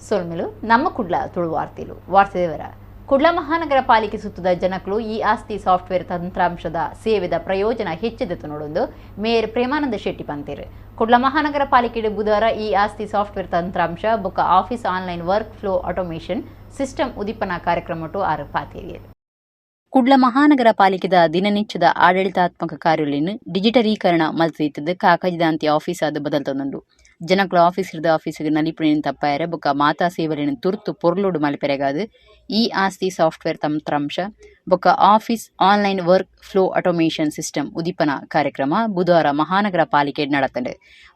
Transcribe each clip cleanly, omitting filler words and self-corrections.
ಸೊಲ್ಮೆಲು. ನಮ್ಮ ಕುಡ್ಲ ತುಳು ವಾರ್ತೆಲು. ವಾರ್ತೆ ವಿವರ. ಕುಡ್ಲ ಮಹಾನಗರ ಪಾಲಿಕೆ ಸುತ್ತದ ಜನಕುಲು ಈ ಆಸ್ತಿ ಸಾಫ್ಟ್ವೇರ್ ತಂತ್ರಾಂಶದ ಸೇವೆದ ಪ್ರಯೋಜನ ಹೆಚ್ಚೆದೆತೊನೊಡುಂದು ಮೇಯರ್ ಪ್ರೇಮಾನಂದ ಶೆಟ್ಟಿ ಪಂತೆರ್. ಕುಡ್ಲ ಮಹಾನಗರ ಪಾಲಿಕೆಡ್ ಬುಧವಾರ ಈ ಆಸ್ತಿ ಸಾಫ್ಟ್ವೇರ್ ತಂತ್ರಾಂಶ ಬೊಕ್ಕ office online work flow automation system ಉದಿಪನಾ ಕಾರ್ಯಕ್ರಮಟು ಆರು ಪಾತೆರಿಯೆರ್. ಕುಡ್ಲ ಮಹಾನಗರ ಪಾಲಿಕೆದ ದಿನನಿತ್ಯದ ಆಡಳಿತಾತ್ಮಕ ಕಾರ್ಯಲೆನ್ ಡಿಜಿಟಲೀಕರಣ ಮಲ್ತಿತ್ತಿದ್ ಕಾಗಜಿದಾಂತಿ ಆಫೀಸ್ ಆದ್ ಬದಲ್ತೊಂದುಂಡು. ಜನಕುಲು ಆಫೀಸ್ ರ್ದ್ ಆಫೀಸ್ಗ್ ನಲಿಪುನೆನ್ ತಪ್ಪಾಯೆರೆ ಬೊಕ್ಕ ಮಾತಾ ಸೇವೆಲೆನ್ ತುರ್ತು ಪೊರ್ಲುಡು ಮಲ್ಪೆರೆಗಾದ್ ಈ ಆಸ್ತಿ ಸಾಫ್ಟ್ವೇರ್ ತಂತ್ರಾಂಶ ಬೊಕ್ಕ office online work flow automation system ಉದಿಪನ ಕಾರ್ಯಕ್ರಮ ಬುಧವಾರ ಮಹಾನಗರ ಪಾಲಿಕೆಡ್ ನಡತ್ಂಡ್.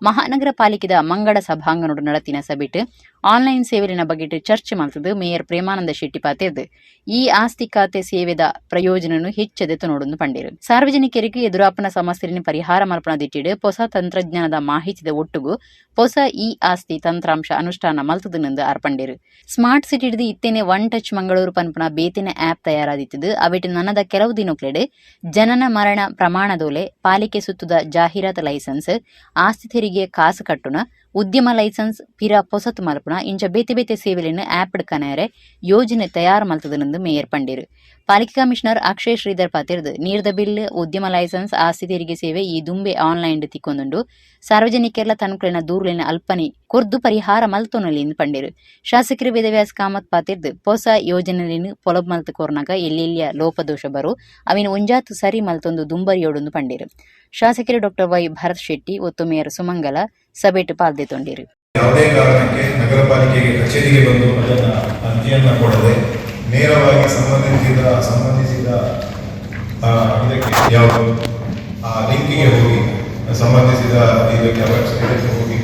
ಮಹಾನಗರ ಪಾಲಿಕೆದ ಮಂಗಳ ಸಭಾಂಗಣಡ್ ನಡತಿನ ಸಭೆಟ್ ಆನ್ಲೈನ್ ಸೇವೆಲೆನ ಬಗೆಟ್ ಚರ್ಚೆ ಮಲ್ತ್ದ್ ಮೇಯರ್ ಪ್ರೇಮಾನಂದ ಶೆಟ್ಟಿ ಪಾತೆರ್ದ್, ಈ ಆಸ್ತಿ ಖಾತೆ ಸೇವೆದ ಪ್ರಯೋಜನನ್ ಹೆಚ್ಚ ದೆತೊನೊಡುಂದು ಪಂಡೆರ್. ಸಾರ್ವಜನಿಕೆರೆಗ್ ಎದುರಾಪುನ ಸಮಸ್ಯೆಲೆನ್ ಪರಿಹಾರ ಮಲ್ಪುನ ದಿಟ್ಟಿಡ್ ಪೊಸ ತಂತ್ರಜ್ಞಾನದ ಮಾಹಿತಿದ ಒಟ್ಟುಗು ಪೊಸ ಇ ಆಸ್ತಿ ತಂತ್ರಾಂಶ ಅನುಷ್ಠಾನ ಮಲ್ತ್ದ್ಂಡ್ ಆರ್ ಪಂಡೆರ್. ಸ್ಮಾರ್ಟ್ ಸಿಟಿಡ್ದ್ ಇತ್ತೆನೆ ಒನ್ ಟಚ್ ಮಂಗಳೂರು ಪನ್ಪುನ ಬೇತೆನೆ ಆಪ್ ತಯಾರಾದಿತ್ತ್ದ್ ಅವೆಟ್ ನನದ ಕೆಲವು ದಿನೊಕ್ಲೆಡ್ ಜನನ ಮರಣ ಪ್ರಮಾಣದೋಲೆ, ಪಾಲಿಕೆ ಸುತ್ತುದ ಜಾಹೀರಾತ್ ಲೈಸೆನ್ಸ್, ಆಸ್ತಿ ತೆರಿಗೆ ಕಾಸ್ ಕಟ್ಟುನ, ಉದ್ಯಮ ಲೈಸೆನ್ಸ್ ಪಿರ ಪೊಸತ್ ಮಲ್ಪುನ ಇಂಚ ಬೇತೆ ಬೇತೆ ಸೇವೆಲೆನ್ ಆಪ್ ಡ್ ಕನಯೆರೆ ಯೋಜನೆ ತಯಾರ್ ಮಲ್ತ್ದ್ಂಡ್ ಮೇಯರ್ ಪಂಡೆರ್. ಪಾಲಿಕೆ ಕಮಿಷನರ್ ಅಕ್ಷಯ್ ಶ್ರೀಧರ್ ಪಾತೆರ್ದ್, ನೀರ್ದ ಬಿಲ್, ಉದ್ಯಮ ಲೈಸೆನ್ಸ್, ಆಸ್ತಿ ತೆರಿಗೆ ಸೇವೆ ಈ ದುಂಬೆ ಆನ್ಲೈನ್ ಡ್ ತಿಕ್ಕೊಂದುಂಡು. ಸಾರ್ವಜನಿಕೆರ್ಲ ತನ್ಕುಲೆನ ದೂರುಲೆನ್ ಅಲ್ಪನೆ ಕೊರ್ದು ಪರಿಹಾರ ಮಲ್ತೊನೊಲಿ ಇಂದ್ ಪಂಡೆರ್. ಶಾಸಕೆರ್ ವೇದವ್ಯಾಸ್ ಕಾಮತ್ ಪಾತೆರ್ದ್, ಪೊಸ ಯೋಜನೆಲೆನ್ ಪೊಲಬು ಮಲ್ತ್ ಕೊರ್ನಗ ಎಲ್ಯ ಎಲ್ಯ ಲೋಪದೋಷ ಬರು ಅವೆನ್ ಒಂಜಾತ್ ಸರಿ ಮಲ್ತೊಂದು ದುಂಬರಿಯೊಡುಂದು ಪಂಡೆರ್. ಶಾಸಕೆರ್ ಡಾಕ್ಟರ್ ವೈ ಭರತ್ ಶೆಟ್ಟಿ, ಒತ್ತು ಮೇಯರ್ ಸುಮಂಗಲ ಸಭೆಟ್ ಪಾಲ್ ದೆತೊಂಡೆರ್. ಯಾವುದೇ ಕಾರಣಕ್ಕೆ ನಗರ ಪಾಲಿಕೆಗೆ ಕಚೇರಿಗೆ ಬಂದು ಅದನ್ನು ಅರ್ಜಿಯನ್ನು ಕೊಡದೆ ನೇರವಾಗಿ ಸಂಬಂಧಿಸಿದ ಸಂಬಂಧಿಸಿದ ಇದಕ್ಕೆ ಯಾವುದು ಆ ಲಿಂಕಿಗೆ ಹೋಗಿ, ಸಂಬಂಧಿಸಿದ ಇದಕ್ಕೆ ವೆಬ್ಸೈಟ್ಗೆ ಹೋಗಿ,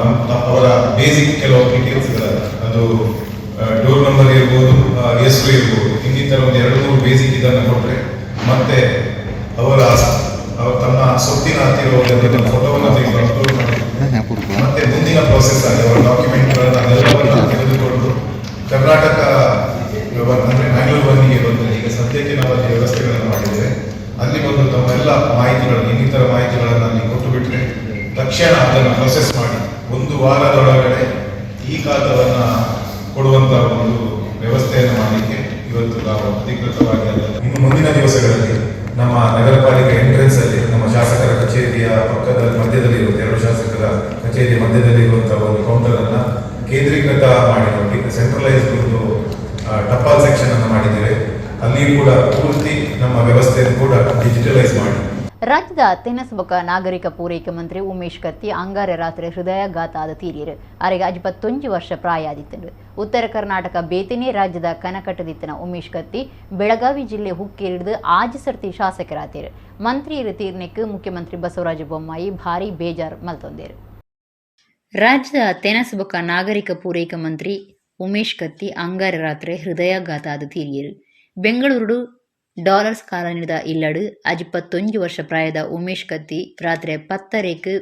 ನಮ್ಮ ಅವರ ಬೇಸಿಕ್ ಕೆಲವು ಡೀಟೇಲ್ಸ್ಗಳನ್ನು, ಅದು ಡೋರ್ ನಂಬರ್ ಇರ್ಬೋದು, ಹೆಸರು ಇರ್ಬೋದು, ಇನ್ನಿತರ ಒಂದು ಎರಡು ಮೂರು ಬೇಸಿಕ್ ಇದನ್ನು ಕೊಟ್ಟರೆ, ಮತ್ತೆ ಅವರ ಅವರು ತಮ್ಮ ಸೊತ್ತಿನ ಹತ್ತಿರ ಫೋಟೋವನ್ನು ತೆಗೆದು ಅಪ್ಲೋಡ್ ಮಾಡಿ, ಮತ್ತೆ ಮುಂದಿನ ಪ್ರೋಸೆಸ್ ಆಗಿ ಅವರ ಡಾಕ್ಯುಮೆಂಟ್ಗಳನ್ನು ಅದೆಲ್ಲವನ್ನು ತೆಗೆದುಕೊಂಡು ಕರ್ನಾಟಕ ಅಂದ್ರೆ ಮ್ಯಾಂಗ್ಳೂರ್ ಒನ್ನಿಗೆ ಬಂದರೆ, ಈಗ ಸದ್ಯಕ್ಕೆ ನಾವು ಅಲ್ಲಿ ವ್ಯವಸ್ಥೆಗಳನ್ನು ಮಾಡಿದ್ದೇವೆ. ಅಲ್ಲಿ ಬಂದು ತಮ್ಮ ಎಲ್ಲ ಮಾಹಿತಿಗಳನ್ನು, ಇನ್ನಿತರ ಮಾಹಿತಿಗಳನ್ನು ಅಲ್ಲಿ ಕೊಟ್ಟು ಬಿಟ್ಟರೆ ತಕ್ಷಣ ಅದನ್ನು ಪ್ರೊಸೆಸ್ ಮಾಡಿ ಒಂದು ವಾರದೊಳಗಡೆ ಈ ಖಾತವನ್ನು ಕೊಡುವಂತಹ ಒಂದು ವ್ಯವಸ್ಥೆಯನ್ನು ಮಾಡಲಿಕ್ಕೆ ಇವತ್ತು ನಾವು ಅಧಿಕೃತವಾಗಿ ಅದನ್ನು ಇನ್ನು ಮುಂದಿನ ದಿವಸಗಳಲ್ಲಿ ನಮ್ಮ ನಗರ ಪಾಲಿಕೆ ಎಂಟ್ರೆನ್ಸ್ ಅಲ್ಲಿ, ನಮ್ಮ ಶಾಸಕರ ಕಚೇರಿಯ ಪಕ್ಕದ ಮಧ್ಯದಲ್ಲಿ ಇರುತ್ತೆ, ಎರಡು ಶಾಸಕರ ಕಚೇರಿಯ ಮಧ್ಯದಲ್ಲಿ ಇರುವಂತಹ ಒಂದು ಕೌಂಟರ್ ಅನ್ನ ಕೇಂದ್ರೀಕೃತ ಮಾಡಿ, ಸೆಂಟ್ರಲೈಸ್ಡ್ ಒಂದು ಟಪಾಲ್ ಸೆಕ್ಷನ್ ಅನ್ನು ಮಾಡಿದ್ದೇವೆ. ಅಲ್ಲಿಯೂ ಕೂಡ ಪೂರ್ತಿ ನಮ್ಮ ವ್ಯವಸ್ಥೆಯನ್ನು ಕೂಡ ಡಿಜಿಟಲೈಸ್ ಮಾಡಿ. ರಾಜ್ಯದ ತೆನಸ್ ಬೊಕ ನಾಗರಿಕ ಪೂರೈಕೆ ಮಂತ್ರಿ ಉಮೇಶ್ ಕತ್ತಿ ಅಂಗಾರೆ ರಾತ್ರಿ ಹೃದಯಾಘಾತ ಆದ ತೀರಿಯರು. ಅರೆಗ್ 51 ವರ್ಷ ಪ್ರಾಯ ಆದಿತ್ತಂಡು. ಉತ್ತರ ಕರ್ನಾಟಕ ಬೇತೆನೇ ರಾಜ್ಯದ ಕನಕಟ್ಟದಿತ್ತನ ಉಮೇಶ್ ಕತ್ತಿ ಬೆಳಗಾವಿ ಜಿಲ್ಲೆ ಹುಕ್ಕೇರಿಡ್ದು ಆಜಿ ಸರ್ತಿ ಶಾಸಕರಾತೇರು. ಮಂತ್ರಿಯರು ತೀರ್ನೆಕ್ ಮುಖ್ಯಮಂತ್ರಿ ಬಸವರಾಜ ಬೊಮ್ಮಾಯಿ ಭಾರಿ ಬೇಜಾರ್ ಮಲ್ತೊಂದೇರು. ರಾಜ್ಯದ ತೆನಸ್ ಬೊಕ ನಾಗರಿಕ ಪೂರೈಕೆ ಮಂತ್ರಿ ಉಮೇಶ್ ಕತ್ತಿ ಅಂಗಾರೆ ರಾತ್ರಿ ಹೃದಯಾಘಾತ ಆದ ತೀರಿಯರು. ಬೆಂಗಳೂರು ಡಾಲರ್ಸ್ ಕಾಲನಿದ ಇಲ್ಲಡು 51 ವರ್ಷ ಪ್ರಾಯದ ಉಮೇಶ್ ಕತ್ತಿ ರಾತ್ರೆ 10:30ಕ್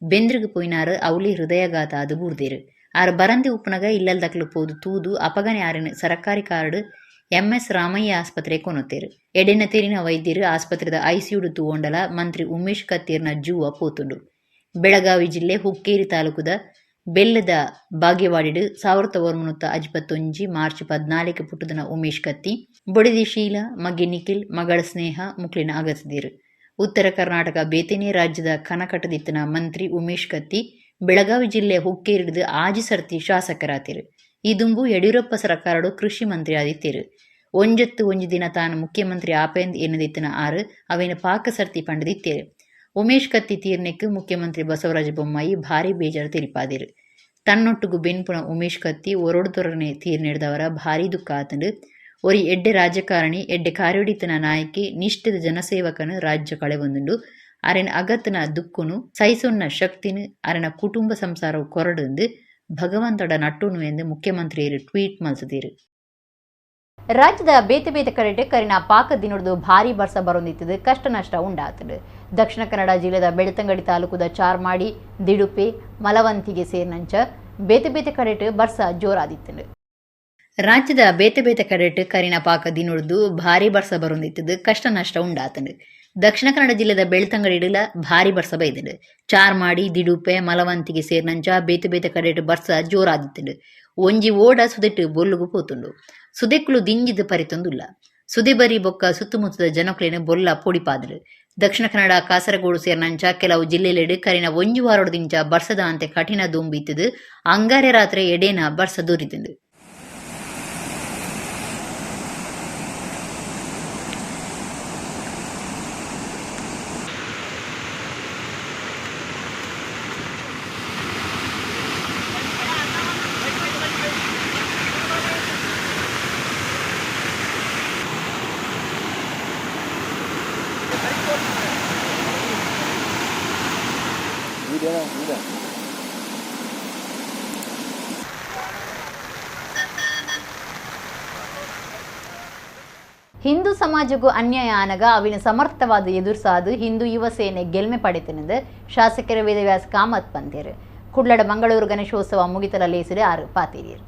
ಬೆಂದ್ರಿಗ್ ಪೋಯಿನಾರ್ ಅವಲಿ ಹೃದಯಾಘಾತ ಆದ್ ಬೂರ್ದೇರು. ಆರ್ ಬರಂದೆ ಉಪ್ಪುನಗ ಇಲ್ಲಲ್ ಪೋದು ತೂದು ಅಪಗನೆ ಆರೆನ್ ಸರಕಾರಿ ಕಾರ್ಡ್ ಎಂಎಸ್ ರಾಮಯ್ಯ ಆಸ್ಪತ್ರೆ ಕೊನೊತೆರ್. ಎಡೆನ ತೆರಿನ ವೈದ್ಯರು ಆಸ್ಪತ್ರೆದ ಐಸಿಯುಡು ತೂವೊಂಡಲ ಮಂತ್ರಿ ಉಮೇಶ್ ಕತ್ತೀರ್ನ ಜೂವ ಪೋತುಂಡು. ಬೆಳಗಾವಿ ಜಿಲ್ಲೆ ಹುಕ್ಕೇರಿ ತಾಲೂಕುದ ಬೆಲ್ಲದ ಬಾಗೇವಾಡಿಡ್ 1951 ಮಾರ್ಚ್ 14ಕ್ಕೆ ಪುಟ್ಟುದನ ಉಮೇಶ್ ಕತ್ತಿ ಬೊಡೆದಿ ಶೀಲಾ, ಮಗೆ ನಿಖಿಲ್, ಮಗಳ ಸ್ನೇಹ ಮುಕ್ಲಿನ ಅಗತ್ದಿರು. ಉತ್ತರ ಕರ್ನಾಟಕ ಬೇತೆನೇ ರಾಜ್ಯದ ಕನಕಟದಿತ್ತನ ಮಂತ್ರಿ ಉಮೇಶ್ ಕತ್ತಿ ಬೆಳಗಾವಿ ಜಿಲ್ಲೆ ಹುಕ್ಕೇರಿಡ್ದು ಆಜಿ ಸರ್ತಿ ಶಾಸಕರಾತಿರು. ಈ ದುಂಬು ಯಡಿಯೂರಪ್ಪ ಸರ್ಕಾರಡು ಕೃಷಿ ಮಂತ್ರಿ ಆದಿತ್ತೇರು. ಒಂಜತ್ತು ಒಂಜಿ ದಿನ ತಾನು ಮುಖ್ಯಮಂತ್ರಿ ಆಪೆಂದ್ ಎನ್ನದಿತ್ತನ ಆರು ಅವೇನು ಪಾಕ ಸರ್ತಿ ಪಂಡದಿತ್ತೇರು. ಉಮೇಶ್ ಕತ್ತಿ ತೀರ್ನೆಕ್ ಮುಖ್ಯಮಂತ್ರಿ ಬಸವರಾಜ ಬೊಮ್ಮಾಯಿ ಭಾರಿ ಬೇಜಾರು ತೆರಿಪಾದಿರು. ತನ್ನೊಟ್ಟುಗು ಬೆನ್ಪುನ ಉಮೇಶ್ ಕತ್ತಿ ಒರೊಡುತೊರನೆ ತೀರ್ನೆಡ್ದವರ ಭಾರಿ ದುಃಖ ಆತಂಡು. ಒರಿ ಎಡ್ಡೆ ರಾಜಕಾರಣಿ, ಎಡ್ಡೆ ಕಾರ್ಯೊಡಿತನ ನಾಯಕಿ, ನಿಷ್ಠದ ಜನಸೇವಕನು ರಾಜ್ಯ ಕಳೆವೊಂದುಂಡು. ಅರೆನ ಅಗತ್ನ ದುಕ್ಕುನು ಸೈಸೊನ್ನ ಶಕ್ತಿನ ಅರೆನ ಕುಟುಂಬ ಸಂಸಾರವು ಕೊರಡುಂದು ಭಗವಂತಡ ನಟ್ಟುನು ಎಂದು ಮುಖ್ಯಮಂತ್ರಿಯರು ಟ್ವೀಟ್ ಮಲ್ತದೀರು. ರಾಜ್ಯದ ಬೇತೆ ಬೇತೆ ಕಡೆಟ್ ಕರಿನ ಪಾಕ ದಿನೊಡ್ದು ಭಾರಿ ಬರ್ಸ ಬರೊಂದಿತ್ತದು ಕಷ್ಟ ನಷ್ಟ ಉಂಡಾತುಂಡು. ದಕ್ಷಿಣ ಕನ್ನಡ ಜಿಲ್ಲೆದ ಬೆಳ್ತಂಗಡಿ ತಾಲೂಕುದ ಚಾರ್ಮಾಡಿ, ದಿಡುಪೆ, ಮಲವಂತಿಗೆ ಸೇರಿನಂಚ ಬೇತೆ ಬೇತೆ ಕಡೆಟ್ ಬರ್ಸ ಜೋರಾದಿತ್ತುಂಡು. ರಾಜ್ಯದ ಬೇತೆ ಬೇತೆ ಕಡೆಟ್ ಕರಿನ ಪಾಕ ದಿನೊಡ್ದು ಭಾರಿ ಬರ್ಸ ಬರೊಂದಿತ್ತದು ಕಷ್ಟ ನಷ್ಟ ಉಂಡಾತುಂಡು. Dakshina Kannada ಜಿಲ್ಲೆದ ಬೆಳ್ತಂಗಡಿಡುಲ ಭಾರಿ ಬರ್ಸ ಬೈದುಂಡು. ಚಾರ್ಮಾಡಿ, ದಿಡುಪೆ, ಮಲವಂತಿಗೆ ಸೇರಿನಂಚ ಬೇತೆ ಬೇತೆ ಕಡೆಟ್ ಬರ್ಸ ಜೋರಾದಿತ್ತುಂಡು. ಒಂಜಿ ಓಡ ಸುದೆಟ್ ಬೊಲ್ಲುಗು ಪೋತುಂಡು. ಸುದೆಕ್ಕುಲು ದಿಂಜಿದ್ ಪರಿತೊಂದುಲ್ಲ. ಸುದೆಬರಿ ಬೊಕ್ಕ ಸುತ್ತಮುತ್ತದ ಜನೊಕ್ಲೆನ್ ಬೊಲ್ಲ ಪೋಡಿಪಾದ್ಂಡ್. ದಕ್ಷಿಣ ಕನ್ನಡ, ಕಾಸರಗೋಡು ಸೇರಿನಂಚ ಕೆಲವು ಜಿಲ್ಲೆಲೆಡ್ ಕರಿನ ಒಂಜಿ ವಾರೊಡ್ದಿಂಚ ಬರ್ಸದಾಂತೆ ಕಠಿಣ ದೊಂಬು ಇತ್ತುದು ಅಂಗಾರೆ ರಾತ್ರೆ ಎಡೇನ ಬರ್ಸ ದೊರಿದುಂಡು. ಹಿಂದೂ ಸಮಾಜಕ್ಕೂ ಅನ್ಯಾಯ ಆನಗ ಅವಿನ ಸಮರ್ಥವಾದ ಎದುರ್ಸಾದು ಹಿಂದೂ ಯುವ ಸೇನೆ ಗೆಲ್ಮೆ ಪಡೆತನದು ಶಾಸಕರ ವೇದವ್ಯಾಸ ಕಾಮತ್ ಪಂತೇರು. ಕುಡ್ಲಡ ಮಂಗಳೂರು ಗಣೇಶೋತ್ಸವ ಮುಗಿತಲ ಲೇಸಿಡು ಆರು ಪಾತೀರಿಯರು.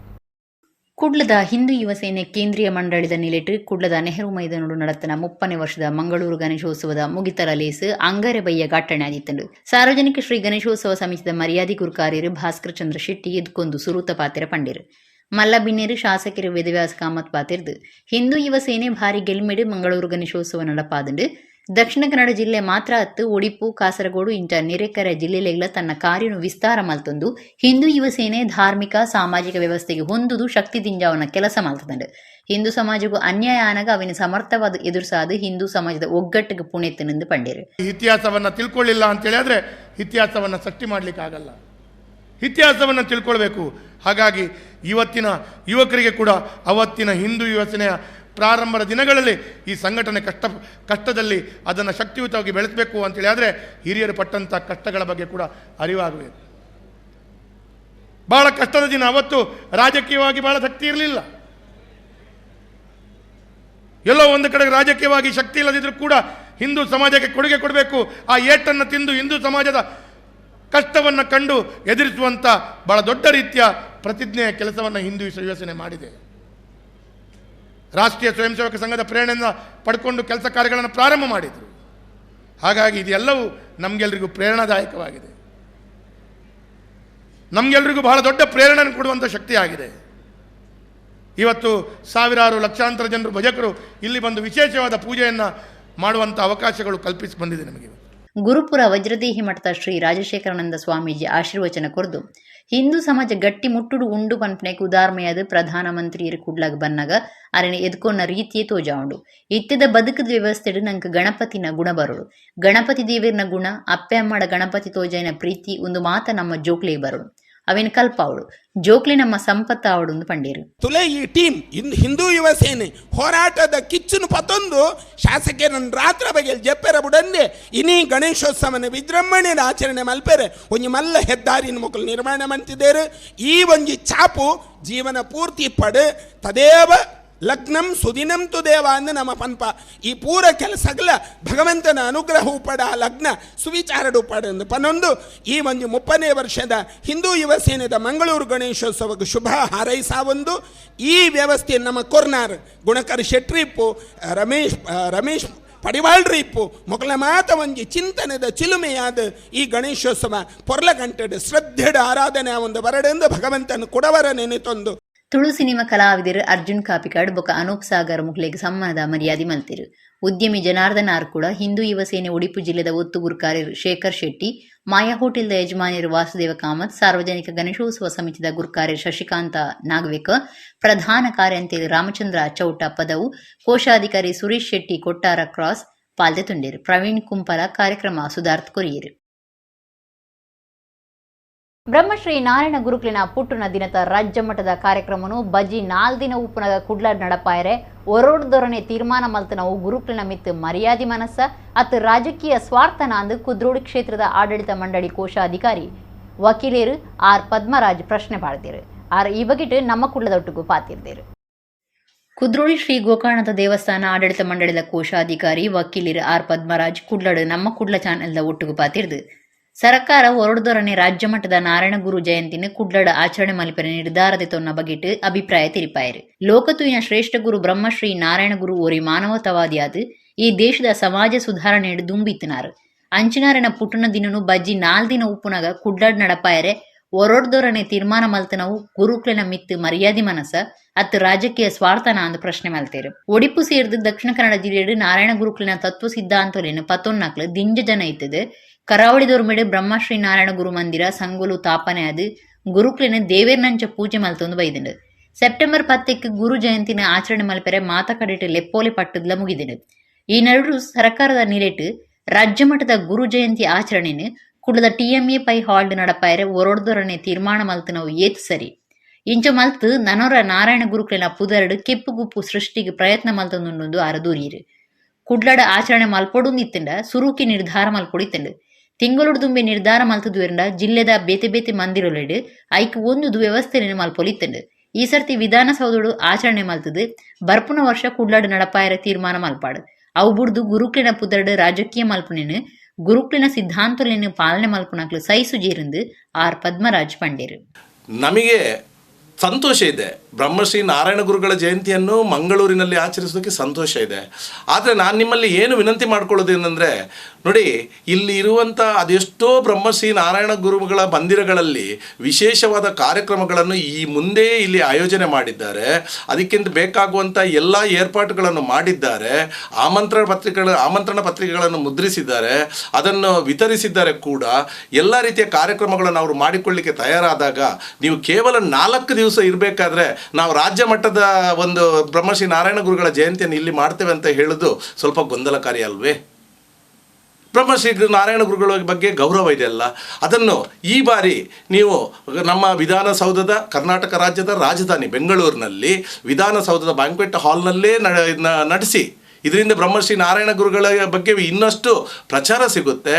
ಕುಡ್ಲದ ಹಿಂದೂ ಯುವ ಸೇನೆ ಕೇಂದ್ರೀಯ ಮಂಡಳಿದ ನಿಲೆಟ್ ಕುಡ್ಲದ ನೆಹರು ಮೈದಾನಡು ನಡತನ 30ನೇ ವರ್ಷದ ಮಂಗಳೂರು ಗಣೇಶೋತ್ಸವದ ಮುಗಿತಲ ಲೇಸು ಅಂಗಾರೆ ಬಯ್ಯ ಘಟ್ಟಣೆ ಆದಿತ್ತಂಡು. ಸಾರ್ವಜನಿಕ ಶ್ರೀ ಗಣೇಶೋತ್ಸವ ಸಮಿತಿದ ಮರ್ಯಾದಿ ಗುರುಕಾರ್ಯರು ಭಾಸ್ಕರ್ ಚಂದ್ರ ಶೆಟ್ಟಿ ಎದ್ಕೊಂದು ಸುರೂತ ಪಾತೆರ ಪಂಡೇರು. ಮಲ್ಲ ಬಿನ್ನೇರು ಶಾಸಕರು ವೇದವ್ಯಾಸ ಕಾಮತ್ ಪಾತಿರ್ದು ಹಿಂದೂ ಯುವ ಸೇನೆ ಭಾರಿ ಗೆಲ್ಮೆಡು ಮಂಗಳೂರು ಗಣೇಶೋತ್ಸವ ನಡಪಾದಂಡು. ದಕ್ಷಿಣ ಕನ್ನಡ ಜಿಲ್ಲೆ ಮಾತ್ರ ಅತ್ತು ಒಡಿಪು, ಕಾಸರಗೋಡು ಇಂಚ ನೆರೆಕರೆ ಜಿಲ್ಲೆಲೆಗ್ಲ ತನ್ನ ಕಾರ್ಯನು ವಿಸ್ತಾರ ಮಲ್ತೊಂದು ಹಿಂದೂ ಯುವ ಸೇನೆ ಧಾರ್ಮಿಕ ಸಾಮಾಜಿಕ ವ್ಯವಸ್ಥೆಗೆ ಹೊಂದುದು ಶಕ್ತಿ ದಿಂಜಾವನ ಕೆಲಸ ಮಲ್ತದಂಡು. ಹಿಂದೂ ಸಮಾಜಕ್ಕೂ ಅನ್ಯಾಯ ಆನಗ ಅವಿನ ಸಮರ್ಥವಾದ ಎದುರ್ಸಾದು ಹಿಂದೂ ಸಮಾಜದ ಒಗ್ಗಟ್ಟಿಗೆ ಪುಣೆತ್ತನೆಂದು ಪಂಡೇರು. ಇತಿಹಾಸವನ್ನು ತಿಳ್ಕೊಳ್ಳಿಲ್ಲ ಅಂತೇಳಿದ್ರೆ ಇತಿಹಾಸವನ್ನು ಸೃಷ್ಟಿ ಮಾಡಲಿಕ್ಕಾಗಲ್ಲ. ಇತಿಹಾಸವನ್ನು ತಿಳ್ಕೊಳ್ಬೇಕು. ಹಾಗಾಗಿ ಇವತ್ತಿನ ಯುವಕರಿಗೆ ಕೂಡ ಅವತ್ತಿನ ಹಿಂದೂ ಯುವಸೇನೆಯ ಪ್ರಾರಂಭದ ದಿನಗಳಲ್ಲಿ ಈ ಸಂಘಟನೆ ಕಷ್ಟದಲ್ಲಿ ಅದನ್ನು ಶಕ್ತಿಯುತವಾಗಿ ಬೆಳೆಸಬೇಕು ಅಂತೇಳಿ ಆದರೆ ಹಿರಿಯರು ಪಟ್ಟಂಥ ಕಷ್ಟಗಳ ಬಗ್ಗೆ ಕೂಡ ಅರಿವಾಗಬೇಕು. ಭಾಳ ಕಷ್ಟದ ದಿನ ಅವತ್ತು. ರಾಜಕೀಯವಾಗಿ ಭಾಳ ಶಕ್ತಿ ಇರಲಿಲ್ಲ. ಎಲ್ಲೋ ಒಂದು ಕಡೆ ರಾಜಕೀಯವಾಗಿ ಶಕ್ತಿ ಇಲ್ಲದಿದ್ದರೂ ಕೂಡ ಹಿಂದೂ ಸಮಾಜಕ್ಕೆ ಕೊಡುಗೆ ಕೊಡಬೇಕು, ಆ ಏಟನ್ನು ತಿಂದು ಹಿಂದೂ ಸಮಾಜದ ಕಷ್ಟವನ್ನು ಕಂಡು ಎದುರಿಸುವಂಥ ಭಾಳ ದೊಡ್ಡ ರೀತಿಯ ಪ್ರತಿಜ್ಞೆಯ ಕೆಲಸವನ್ನು ಹಿಂದೂ ಯುವಸೇನೆ ಮಾಡಿದೆ. ರಾಷ್ಟ್ರೀಯ ಸ್ವಯಂ ಸೇವಕ ಸಂಘದ ಪ್ರೇರಣೆಯನ್ನು ಪಡ್ಕೊಂಡು ಕೆಲಸ ಕಾರ್ಯಗಳನ್ನು ಪ್ರಾರಂಭ ಮಾಡಿದರು. ಹಾಗಾಗಿ ಇದೆಲ್ಲವೂ ನಮಗೆಲ್ಲರಿಗೂ ಪ್ರೇರಣಾದಾಯಕವಾಗಿದೆ. ನಮಗೆಲ್ಲರಿಗೂ ಬಹಳ ದೊಡ್ಡ ಪ್ರೇರಣೆ ಕೊಡುವಂಥ ಶಕ್ತಿಯಾಗಿದೆ. ಇವತ್ತು ಸಾವಿರಾರು ಲಕ್ಷಾಂತರ ಜನರು ಭಜಕರು ಇಲ್ಲಿ ಬಂದು ವಿಶೇಷವಾದ ಪೂಜೆಯನ್ನು ಮಾಡುವಂಥ ಅವಕಾಶಗಳು ಕಲ್ಪಿಸಿ ಬಂದಿದೆ ನಮಗೆ. ಗುರುಪುರ ವಜ್ರದೇಹಿ ಮಠದ ಶ್ರೀ ರಾಜಶೇಖರಾನಂದ ಸ್ವಾಮೀಜಿ ಆಶೀರ್ವಚನ ಕೊರ್ದು ಹಿಂದೂ ಸಮಾಜ ಗಟ್ಟಿ ಮುಟ್ಟುಡು ಉಂಡು ಪನ್ಪನೆಕ್ ಉದಾರ್ಮೆಯಾದ ಪ್ರಧಾನಮಂತ್ರಿ ಕುಡ್ಲಾಗ ಬನ್ನಗ ಅರೆನ ಎದ್ಕೊನ್ನ ರೀತಿಯೇ ತೋಜಾವುಂಡು. ಇತ್ತೆದ ಬದುಕದ ವ್ಯವಸ್ಥೆಡು ನಂಕ್ ಗಣಪತಿನ ಗುಣ ಬರೋಡು. ಗಣಪತಿ ದೇವಿರ್ನ ಗುಣ, ಅಪ್ಪೆ ಅಮ್ಮಡ ಗಣಪತಿ ತೋಜಾಯಿನ ಪ್ರೀತಿ ಒಂದು ಮಾತ ನಮ್ಮ ಜೋಕ್ಲೆ ಬರೋಡು. ಅವೇನು ಕಲ್ಪಾವಡು ಜೋಕ್ಲೆ ನಮ್ಮ ಸಂಪತ್ತಾವಡು ಒಂದು ಪಂಡೇರು. ತುಲೆ ಈ ಟೀಮ್ ಹಿಂದೂ ಯುವ ಸೇನೆ ಹೋರಾಟದ ಕಿಚ್ಚುನು ಪತ್ತೊಂದು ಶಾಸಕರನ್ನು ರಾತ್ರ ಬಗ್ಗೆ ಜಪ್ಪೆರ ಬುಡಂದೆ ಇನಿ ಗಣೇಶೋತ್ಸವನ ವಿಜೃಂಭಣೆ ಆಚರಣೆ ಮಲ್ಪೆರೆ ಒಂಜಿ ಮಲ್ಲ ಹೆದ್ದಾರಿನ ಮುಕ್ಕಲು ನಿರ್ಮಾಣ ಮಂತಿದ್ದೇರು. ಈ ಒಂಜಿ ಚಾಪು ಜೀವನ ಪೂರ್ತಿ ಪಡು ತದೇವ ಲಗ್ನಂ ಸುದಿನಂ ತು ದೇವ ಅಂದ ನಮ್ಮ ಪನ್ಪ. ಈ ಪೂರ ಕೆಲಸಗಳ ಭಗವಂತನ ಅನುಗ್ರಹ ಉಪಡ ಲಗ್ನ ಸುವಿಚಾರಡು ಉಪಡ ಎಂದು ಪನ್ನೊಂದು ಈ ಒಂದು 30ನೇ ವರ್ಷದ ಹಿಂದೂ ಯುವ ಸೇನೆದ ಮಂಗಳೂರು ಗಣೇಶೋತ್ಸವಕ್ಕೆ ಶುಭ ಹಾರೈಸಾವೊಂದು ಈ ವ್ಯವಸ್ಥೆ ನಮ್ಮ ಕೊರ್ನಾರ್ ಗುಣಕರ್ ಶೆಟ್ರಿಪ್ಪು ರಮೇಶ್ ಪಡಿವಾಳ್ರಿ ಇಪ್ಪು ಮೊಗಲ ಮಾತ ಒಂಜಿ ಚಿಂತನೆದ ಚಿಲುಮೆಯಾದ ಈ ಗಣೇಶೋತ್ಸವ ಪೊರ್ಲಗಂಟೆಡ್ ಶ್ರದ್ಧೆಡ್ ಆರಾಧನೆ ಒಂದು ಬರಡೆಂದು ಭಗವಂತನ ಕುಡವರ ನೆನೆತೊಂದು. ತುಳು ಸಿನಿಮಾ ಕಲಾವಿದರು ಅರ್ಜುನ್ ಕಾಪಿಕಾಡ್ ಬೊಕ ಅನೂಪ್ ಸಾಗರ್ ಮುಕ್ಲೆಗ್ ಸಮ್ಮಾನದ ಮರ್ಯಾದೆ ಮಲ್ತಿರು. ಉದ್ಯಮಿ ಜನಾರ್ದನ್ ಆರ್ ಕೂಡ, ಹಿಂದೂ ಯುವ ಸೇನೆ ಒಡಿಪು ಜಿಲ್ಲೆದ ಒತ್ತು ಗುರ್ಕಾರ್ಯರು ಶೇಖರ್ ಶೆಟ್ಟಿ, ಮಾಯಾ ಹೋಟೆಲ್ದ ಯಜಮಾನಿಯರು ವಾಸುದೇವ ಕಾಮತ್, ಸಾರ್ವಜನಿಕ ಗಣೇಶೋತ್ಸವ ಸಮಿತಿದ ಗುರ್ಕಾರ್ಯರು ಶಶಿಕಾಂತ ನಾಗವೇಕ, ಪ್ರಧಾನ ಕಾರ್ಯಂತೆಯರು ರಾಮಚಂದ್ರ ಚೌಟ ಪದವು, ಕೋಶಾಧಿಕಾರಿ ಸುರೇಶ್ ಶೆಟ್ಟಿ ಕೊಟ್ಟಾರ ಕ್ರಾಸ್ ಪಾಲ್ದೆ ತುಂಡೇರು. ಪ್ರವೀಣ್ ಕುಂಪಲ ಕಾರ್ಯಕ್ರಮ ಸುಧಾರ್ತ್ ಕೊರಿಯರು. ಬ್ರಹ್ಮಶ್ರೀ ನಾರಾಯಣ ಗುರುಕುಲಿನ ಪುಟ್ಟುನ ದಿನದ ರಾಜ್ಯ ಮಟ್ಟದ ಕಾರ್ಯಕ್ರಮನು ಬಜಿ 4 ದಿನ ಉಪ್ಪುನಗ ಕುಡ್ಲ ನಡಪಾಯರೆ ಒರೋಡ್ದೊರನೆ ತೀರ್ಮಾನ ಮಲ್ತನವು ಗುರುಕುಲಿನ ಮಿತ್ತು ಮರ್ಯಾದೆ ಮನಸ್ಸ ಅತ್ ರಾಜಕೀಯ ಸ್ವಾರ್ಥನ ಅಂದು ಕುದ್ರೋಡಿ ಕ್ಷೇತ್ರದ ಆಡಳಿತ ಮಂಡಳಿ ಕೋಶಾಧಿಕಾರಿ ವಕೀಲರು ಆರ್ ಪದ್ಮರಾಜ್ ಪ್ರಶ್ನೆ ಪಾಡ್ದಿರು. ಆರ್ ಈ ಬಗೆಟ್ ನಮ್ಮ ಕುಡ್ಲದೊಟ್ಟಿಗೂ ಪಾತಿರ್ದಿರು. ಕುದ್ರೋಳಿ ಶ್ರೀ ಗೋಕರ್ಣದ ದೇವಸ್ಥಾನ ಆಡಳಿತ ಮಂಡಳಿದ ಕೋಶಾಧಿಕಾರಿ ವಕೀಲರು ಆರ್ ಪದ್ಮರಾಜ್ ಕುಡ್ಲಡು ನಮ್ಮ ಕುಡ್ಲ ಚಾನೆಲ್ದ ಒಟ್ಟುಗು ಪಾತಿರ್ದು. ಸರಕಾರ ಹೊರಡ್ದೊರನೆ ರಾಜ್ಯ ಮಟ್ಟದ ನಾರಾಯಣ ಗುರು ಜಯಂತಿನ ಕುಡ್ಲಡ ಆಚರಣೆ ಮಲ್ಪೆರೆ ನಿರ್ಧಾರದ ತೊನ್ನ ಬಗೆಟ್ ಅಭಿಪ್ರಾಯ ತಿರಿಪಾಯರು. ಲೋಕತುಯಿನ ಶ್ರೇಷ್ಠ ಗುರು ಬ್ರಹ್ಮಶ್ರೀ ನಾರಾಯಣ ಗುರು ಓರಿ ಮಾನವತಾವಾದಿಯಾದ ಈ ದೇಶದ ಸಮಾಜ ಸುಧಾರಣೆಡ್ ದುಂಬಿತ್ತಿನಾರ್. ಅಂಚಿನಾರೆನ ಪುಟ್ಟುನ ದಿನನು ಬಜ್ಜಿ 4 ದಿನ ಉಪ್ಪುನಗ ಕುಡ್ಲಡ್ ನಡಪಾಯರೆ ಒರೊಡ್ದೊರನೆ ತೀರ್ಮಾನ ಮಲ್ತನವು ಗುರುಕ್ಲೆನ ಮಿತ್ತ್ ಮರ್ಯಾದಿ ಮನಸ ಅತ್ ರಾಜಕೀಯ ಸ್ವಾರ್ಥನ ಅಂದ್ ಪ್ರಶ್ನೆ ಮಲ್ತೇರು. ಒಡಿಪು ಸೇರ್ದು ದಕ್ಷಿಣ ಕನ್ನಡ ಜಿಲ್ಲೆಡ್ ನಾರಾಯಣ ಗುರುಕ್ಲೆನ ತತ್ವ ಸಿದ್ಧಾಂತೊಲೆನ್ ಪತೊನ್ನಕ್ಲು ದಿಂಜ ಜನ ಇತ್ತುದು. ಕರಾವಳಿದೊರ್ಮೆಡ್ ಬ್ರಹ್ಮಶ್ರೀ ನಾರಾಯಣ ಗುರು ಮಂದಿರ ಸಂಗೊಲು ತಾಪನೆ ಆದ್ ಗುರುಕ್ಲೆನ್ ದೇವೆರ್ನಂಚ ಪೂಜೆ ಮಲ್ತೊಂದು ಬೈದುಂಡು. ಸೆಪ್ಟೆಂಬರ್ 10ಕ್ ಗುರು ಜಯಂತಿನ ಆಚರಣೆ ಮಲ್ಪೆರೆ ಮಾತ ಕಡೆಟ್ ಲೆಪ್ಪೋಲೆ ಪಟ್ಟುದ್ಲ ಮುಗಿದುಂಡು. ಈ ನಡುಟು ಸರಕಾರದ ನಿಲೆಟ್ ರಾಜ್ಯ ಮಟ್ಟದ ಗುರು ಜಯಂತಿ ಆಚರಣೆನ್ ಕುಡ್ಲದ ಟಿಎಂಎ ಪೈ ಹಾಲ್ಡ್ ನಡಪಾಯರೆ ಒರೊಡ್ದೊರನೆ ತೀರ್ಮಾನ ಮಲ್ತನವು ಏತ್ ಸರಿ. ಇಂಚ ಮಲ್ತ್ ನನೊರ ನಾರಾಯಣ ಗುರುಕ್ಲೆನ ಪುದರ್ಡ್ ಕೆಪ್ಪು ಗುಪ್ಪು ಸೃಷ್ಟಿಗ್ ಪ್ರಯತ್ನ ಮಲ್ತೊಂದುಂಡು ಆರ್ ದೂರಿಯೆರ್. ಕುಡ್ಲಡ್ ಆಚರಣೆ ಮಲ್ಪೊಡುಂದಿತ್ತುಂಡ ಸುರುಕಿ ನಿರ್ಧಾರ ಮಲ್ಪೊಡಿತ್ತುಂಡು. ತಿಂಗೊಲುಡ್ದುಂಬೆ ನಿರ್ಧಾರ ಮಲ್ತುದುವೆರ್ಂಡ ಜಿಲ್ಲೆದ ಬೇತೆ ಬೇತೆ ಮಂದಿರೊಲೆಡ್ ಐಕ್ ಒಂದುದು ವ್ಯವಸ್ಥೆಲೆನ್ ಮಲ್ಪೊಲಿತ್ತುಂಡು. ಈ ಸರ್ತಿ ವಿಧಾನಸೌಧೊಡು ಆಚರಣೆ ಮಲ್ತುದು ಬರ್ಪುನ ವರ್ಷ ಕುಡ್ಲಡ್ ನಡಪಾಯರೆ ತೀರ್ಮಾನ ಮಲ್ಪಾಡ್. ಅವು ಬುಡ್ದು ಗುರುಕ್ಲೆನ ಪುದರ್ಡ್ ರಾಜಕೀಯ ಮಲ್ಪುನೆನ್ ಗುರುಕ್ಲೆನ ಸಿದ್ಧಾಂತೊಲೆನ್ ಪಾಲನೆ ಮಲ್ಪುನಕ್ಲು ಸೈಸುಜೆರಿಂದು ಆರ್ ಪದ್ಮರಾಜ್ ಪಂಡೇರು. ನಮಗೆ ಸಂತೋಷ ಇದೆ, ಬ್ರಹ್ಮಶ್ರೀ ನಾರಾಯಣ ಗುರುಗಳ ಜಯಂತಿಯನ್ನು ಮಂಗಳೂರಿನಲ್ಲಿ ಆಚರಿಸೋದಕ್ಕೆ ಸಂತೋಷ ಇದೆ. ಆದರೆ ನಾನು ನಿಮ್ಮಲ್ಲಿ ಏನು ವಿನಂತಿ ಮಾಡ್ಕೊಳ್ಳೋದೇನೆಂದರೆ, ನೋಡಿ, ಇಲ್ಲಿ ಇರುವಂಥ ಅದೆಷ್ಟೋ ಬ್ರಹ್ಮಶ್ರೀ ನಾರಾಯಣ ಗುರುಗಳ ಮಂದಿರಗಳಲ್ಲಿ ವಿಶೇಷವಾದ ಕಾರ್ಯಕ್ರಮಗಳನ್ನು ಈ ಮುಂದೆ ಇಲ್ಲಿ ಆಯೋಜನೆ ಮಾಡಿದ್ದಾರೆ. ಅದಕ್ಕಿಂತ ಬೇಕಾಗುವಂಥ ಎಲ್ಲ ಏರ್ಪಾಟುಗಳನ್ನು ಮಾಡಿದ್ದಾರೆ. ಆಮಂತ್ರಣ ಪತ್ರಿಕೆಗಳನ್ನು ಮುದ್ರಿಸಿದ್ದಾರೆ, ಅದನ್ನು ವಿತರಿಸಿದ್ದಾರೆ ಕೂಡ. ಎಲ್ಲ ರೀತಿಯ ಕಾರ್ಯಕ್ರಮಗಳನ್ನು ಅವರು ಮಾಡಿಕೊಳ್ಳಿಕ್ಕೆ ತಯಾರಾದಾಗ ನೀವು ಕೇವಲ 4 ದಿವಸ ಇರಬೇಕಾದ್ರೆ ನಾವು ರಾಜ್ಯ ಮಟ್ಟದ ಒಂದು ಬ್ರಹ್ಮಶ್ರೀ ನಾರಾಯಣ ಗುರುಗಳ ಜಯಂತಿಯನ್ನು ಇಲ್ಲಿ ಮಾಡ್ತೇವೆ ಅಂತ ಹೇಳೋದು ಸ್ವಲ್ಪ ಗೊಂದಲಕಾರಿ ಅಲ್ವೇ? ಬ್ರಹ್ಮಶ್ರೀ ನಾರಾಯಣ ಗುರುಗಳ ಬಗ್ಗೆ ಗೌರವ ಇದೆಯಲ್ಲ, ಅದನ್ನು ಈ ಬಾರಿ ನೀವು ನಮ್ಮ ವಿಧಾನಸೌಧದ, ಕರ್ನಾಟಕ ರಾಜ್ಯದ ರಾಜಧಾನಿ ಬೆಂಗಳೂರಿನಲ್ಲಿ ವಿಧಾನಸೌಧದ ಬ್ಯಾಂಕ್ವೆಟ್ ಹಾಲ್ನಲ್ಲೇ ನಡೆಸಿ. ಇದರಿಂದ ಬ್ರಹ್ಮಶ್ರೀ ನಾರಾಯಣ ಗುರುಗಳ ಬಗ್ಗೆ ಇನ್ನಷ್ಟು ಪ್ರಚಾರ ಸಿಗುತ್ತೆ.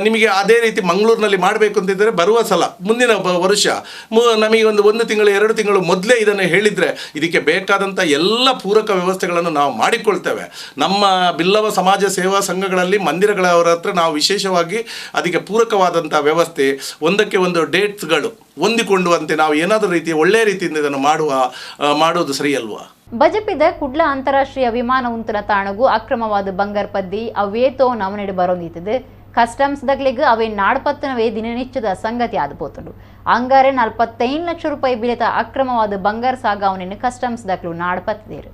ನಿಮಗೆ ಅದೇ ರೀತಿ ಮಂಗಳೂರಿನಲ್ಲಿ ಮಾಡಬೇಕು ಅಂತಿದ್ದರೆ ಬರುವ ಸಲ ಮುಂದಿನ ವರ್ಷ ನಮಗೆ ಒಂದು ತಿಂಗಳು 2 ತಿಂಗಳು ಮೊದಲೇ ಇದನ್ನು ಹೇಳಿದರೆ ಇದಕ್ಕೆ ಬೇಕಾದಂಥ ಎಲ್ಲ ಪೂರಕ ವ್ಯವಸ್ಥೆಗಳನ್ನು ನಾವು ಮಾಡಿಕೊಳ್ತೇವೆ. ನಮ್ಮ ಬಿಲ್ಲವ ಸಮಾಜ ಸೇವಾ ಸಂಘಗಳಲ್ಲಿ ಮಂದಿರಗಳವರ ಹತ್ರ ನಾವು ವಿಶೇಷವಾಗಿ ಅದಕ್ಕೆ ಪೂರಕವಾದಂಥ ವ್ಯವಸ್ಥೆ, ಒಂದಕ್ಕೆ ಒಂದು ಡೇಟ್ಸ್ಗಳು ಹೊಂದಿಕೊಳ್ಳುವಂತೆ ನಾವು ಏನಾದರೂ ರೀತಿ ಒಳ್ಳೆಯ ರೀತಿಯಿಂದ ಇದನ್ನು ಮಾಡುವುದು ಸರಿಯಲ್ವಾ? ಬಜಪಿದ ಕುಡ್ಲ ಅಂತಾರಾಷ್ಟ್ರೀಯ ವಿಮಾನ ಉಂತನ ತಾಣಗು ಅಕ್ರಮವಾದ ಬಂಗಾರ ಪದ್ದಿ ಅವೇತೋ ನಮನೆಡು ಬರೊಂದಿತ್ತದು. ಕಸ್ಟಮ್ಸ್ ದಗ್ಲಿಗ್ ಅವೇ ನಾಡ್ಪತ್ತನವೇ ದಿನನಿತ್ಯದ ಸಂಗತಿ ಆದ ಪೋತುಂಡು. ಅಂಗಾರೆ 45 ಲಕ್ಷ ರೂಪಾಯಿ ಬಿಲೆತ ಅಕ್ರಮವಾದ ಬಂಗಾರ ಸಾಗಾವಣೆಯನ್ನು ಕಸ್ಟಮ್ಸ್ ದಕ್ಲು ನಾಡ್ಪತ್ತದೇರು.